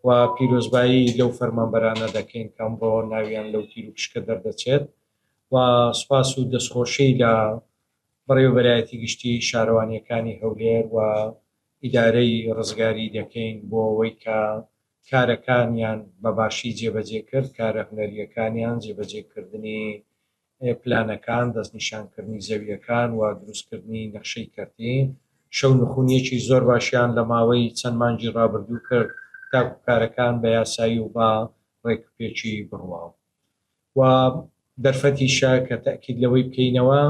و پیرۆزبایی لەو فەرمانبەرانە دەکەین کە ئەمڕۆ ناویان لەو تیروپشکە دەردەچێت و سوپاس و دەستخۆشی لە بەڕێوەبەرایەتی گشتی شارەوانییەکانی هەولێر و ئیدارەی ڕزگاری دەکەین بۆ ئەوەی کە کارەکانیان بە باشی جێبەجێ کرد، کارە هونەرییەکانیان، جێبەجێکردنی پلانەکان، دەستنیشانکردنی زەوییەکان و دروستکردنی نەخشەی کەرتی. شەونخونییەکی زۆر باشیان لە ماوەی چەند مانگی ڕابردوو کرد تاکو کارەکان بە یاسایی و بە ڕێکوپێکی بڕوا و دەرفەتیشە کە تەئکید لەوەی بکەینەوە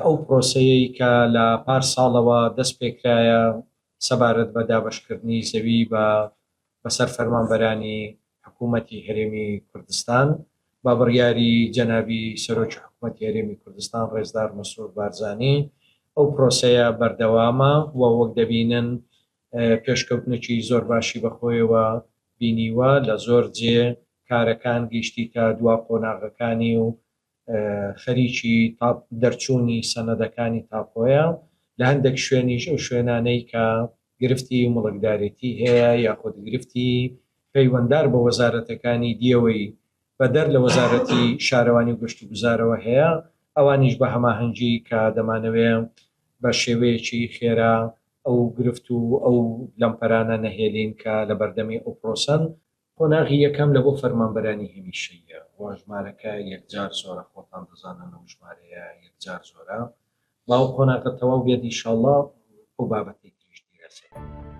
ئەو پرۆسەیەی کە لە پار ساڵەوە دەست پێکرایە سەبارەت بە دابەشکردنی زەوی بە بەسەر فەرمانبەرانی حکوومەتی هەرێمی کوردستان بە بڕیاری جەنابی سەرۆکی حکوومەتی هەرێمی کوردستان ڕێزدار مەسرور بارزانی ئەو پرۆسەیە بەردەوامە و وەک دەبینن پێشکەوتنێکی زۆر باشی بەخۆیەوە بینیوە لە زۆر جێ کارەکان گەیشتیتە دوا قۆناغەکانی و خەریکی دەرچوونی سەنەدەکانی تاپۆیە، لە هەندێک شوێنیش ئەو شوێنانەی کە گرفتی موڵکدارێتی هەیە یاخود گرفتی پەیوەندار بە وەزارەتەکانی دیەوەی بەدەر لە وەزارەتی شارەوانی و گەشتوگوزارەوە هەیە ئەوانیش بە هەماهەنگی کە دەمانەوێ بە شێوەیەکی خێرا ئەو گرفت و ئەو لەمپەرانە نەهێلین کە لە بەردەمی ئەو پرۆسەن. قۆناغی یەکەم لە بۆ فەرمانبەرانی هەمیشەییە و ژمارەکە یەکجار زۆرە خۆتان دەزانن ئەو ژمارەیە یەکجار زۆرە با ئەو قۆناغە تەواو بێت ئیشاڵڵا ئەو بابەتەی تریش دیراسە دەکەین.